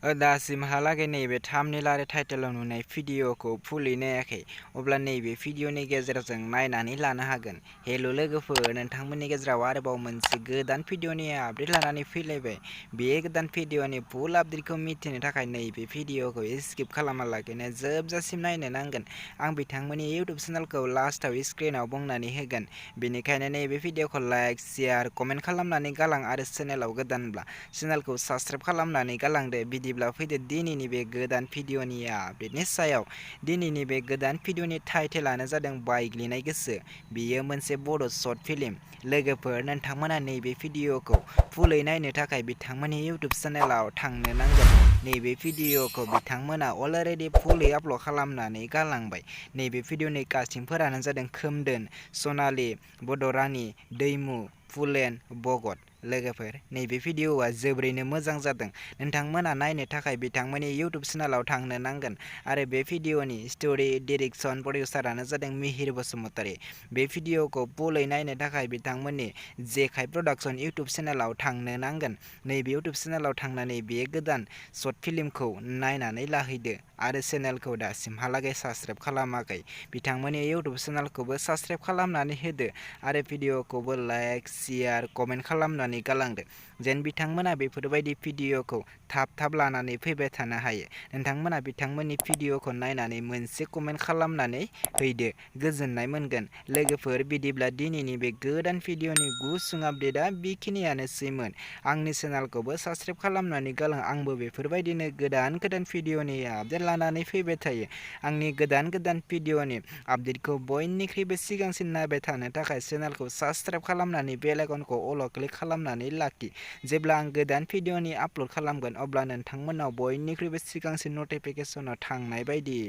दासिमहालागै नैबे थाम्बनेल आरो टाइटेलाव नुनाय भिडिअखौ फुलै नायाखै अब्ला नैबे भिडिअनि गेजेरजों नायनानै लानो हागोन। हेल' लोगोफोर, नोंथांमोननि गेजेराव आरोबाव मोनसे गोदान भिडिअनि आपडेट लानानै फैलायबाय। बे गोदान भिडिअनि फुल आपडेटखौ मिथिनो थाखाय नैबे भिडिअखौ स्किप खालामालाखैनो जोबजासिम नायनो नांगोन। आं बिथांमोननि इउटुब चेनेलखौ लास्टआव स्क्रिनाव बुंनानै होगोन। बेनिखायनो नैबे भिडिअखौ लाइक, शेयार, कमेन्ट खालामनानै गालां आरो चेनेलाव गोदानब्ला चेनेलखौ साबस्क्राइब खालामनानै गालांदो। बिदिब्ला फैदो दिनैनि बे गोदान भिडिअनि आपडेटनि सायाव। दिनैनि बे गोदान भिडिअनि टाइटेलानो जादों बाइग्लिनाय गोसो। बेयो मोनसे बड' शर्ट फिल्म। लोगोफोर, नोंथांमोना नैबे भिडिअखौ फुलै नायनो थाखाय बिथांमोननि इउटुब चेनेलाव थांनो नांगोन। नैबे भिडिअखौ बिथांमोना अलरेडि फुलै आपल'ड खालामनानै गालांबाय। नैबे भिडिअनि कास्टिंफोरानो जादों खोमदोन, सनालि, बड'रानि, दैमु, फुलेन, भगत। लोगोफोर, नैबे भिडिअआ जोबोरैनो मोजां जादों। नोंथांमोना नायनो थाखाय बिथांमोननि इउटुब चेनेलाव थांनो नांगोन। आरो बे भिडिअनि स्ट'रि, डिरेक्सन, प्रडिउसारानो जादों मिहिर बसुमतारी। बे भिडिअखौ फुलै नायनो थाखाय बिथांमोननि जेखाय प्रडाक्सन इउटुब चेनेलाव थांनो नांगोन। नैबे इउटुब चेनेलाव थांनानै बे गोदान शर्ट फिल्मखौ नायनानै लाहैदो आरो चेनेलखौ दासिमहालागै साबस्क्राइब खालामाखै बिथांमोननि इउटुब चेनेलखौबो साबस्क्राइब खालामनानै होदो आरो भिडिअखौबो लाइक, शेयार, कमेन्ट खालामनानै गालांदो। जेन बिथांमोना बेफोरबायदि भिडिअखौ थाब लानानै फैबाय थानो हायो। नोंथांमोना बिथांमोननि भिडिअखौ नायनानै मोनसे कमेन्ट खालामनानै हैदो, गोजोननाय मोनगोन। लोगोफोर, बिदिब्ला दिनैनि बे गोदान भिडिअनि गुसुं आपडेटआ बेखिनियानोसैमोन। आंनि चेनेलखौबो साबस्क्राइब खालामनानै गालां। आंबो बेफोरबायदिनो गोदान भिडिअनि आपडेट लानानै फैबाय थायो। आंनि गोदान भिडिअनि आपडेटखौ बयनिख्रुइबो सिगांसिन नायबाय थानो थाखाय चेनेलखौ साबस्क्राइब खालामनानै बेल आइकनखौ अलाव क्लिक खालामनानै लाखि। जेब्ला आं गोदान भिडिअनि आपल'ड खालामगोन अब्ला नोंथांमोनाव बयनिख्रुइबो सिगांसिन नटिफिकेसनाव थांनाय बायदि।